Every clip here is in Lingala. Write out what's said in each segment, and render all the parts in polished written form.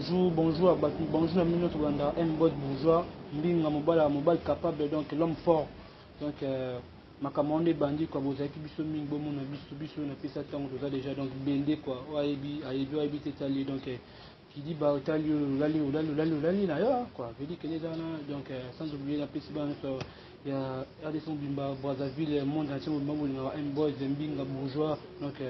Bonjour, bonjour à bato, bonjour na bino nyonso bolanda M-Boss Bourgeois, Mbinga mobala mobali capable, donc l'homme fort. Donc makambo wana ebandi quoi, bozalaki biso mingi, bomona biso biso napesa ntango toza déjà donc bende quoi, oyo ayebi ayebi, oyo ayebi te etali. Donc kidi ba otali oyo olali olali olali olali na yo quoi, veut dire que eza wana. Donc sans oublier napesi bana nyonso ya RDC mobimba, Brazzaville, monde entier mobimba, bolingaka M-Boys Mbinga Bourgeois. Donc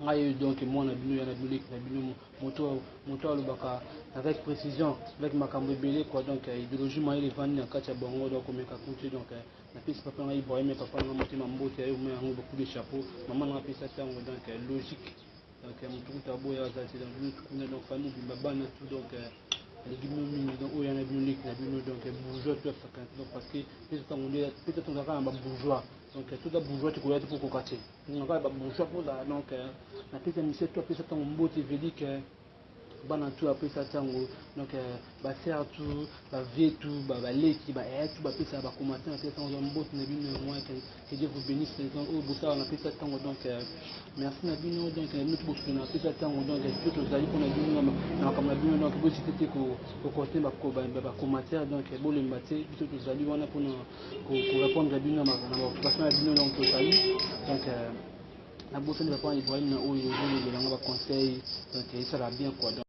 ngai donc mwana bino, ya na bino, leki na bino, moto moto alobaka avec précision, avec makambo ebele quoi. Donc idéologie mayele evandi na kati ya bango, donc komeka kutu. Donc napesi papa ngai Ibrahim, papa nanga motema, mbote ya yo yango, beaucoup de chapeau. Mama nanga apesa ntango, donc logique, donc motu kuta aboya aza te. Donc bino tukuna, donc famille mobimba, bana tout, donc alingi bino mingi. Donc oyo ya na bino, leki na bino, donc bourgeois tout africain. Donc parce que mpe ntango nde mpe tozalaka na babourgeois, donc toza bourgeois te, koya te mpo koka te, kaka babourgeois mpoza. Donc napesa monsieur to apesa ntango mbote, veut que bana tu apesa ntango, donc basœur tu, bavieux tu, baleki, bayaya tu bapesaka bacommentaire, napesa ntango mbote na bino yango. Que Dieu vous bénisse. Oyo bosala napesa ntango, donc merci na bino, donc na bino tu bosuki na napesa ntango. Donc biso tozali mpona bino na makambo na bino, donc bosite te kocontinue bacommentaire, donc bolemba te, biso tozali wana mpona korépondre bino na baoccupation na bino. Donc tozali, donc nabosani papa Ibrahim na oyo ozolobelanga baconseil, donc esala bien quoi.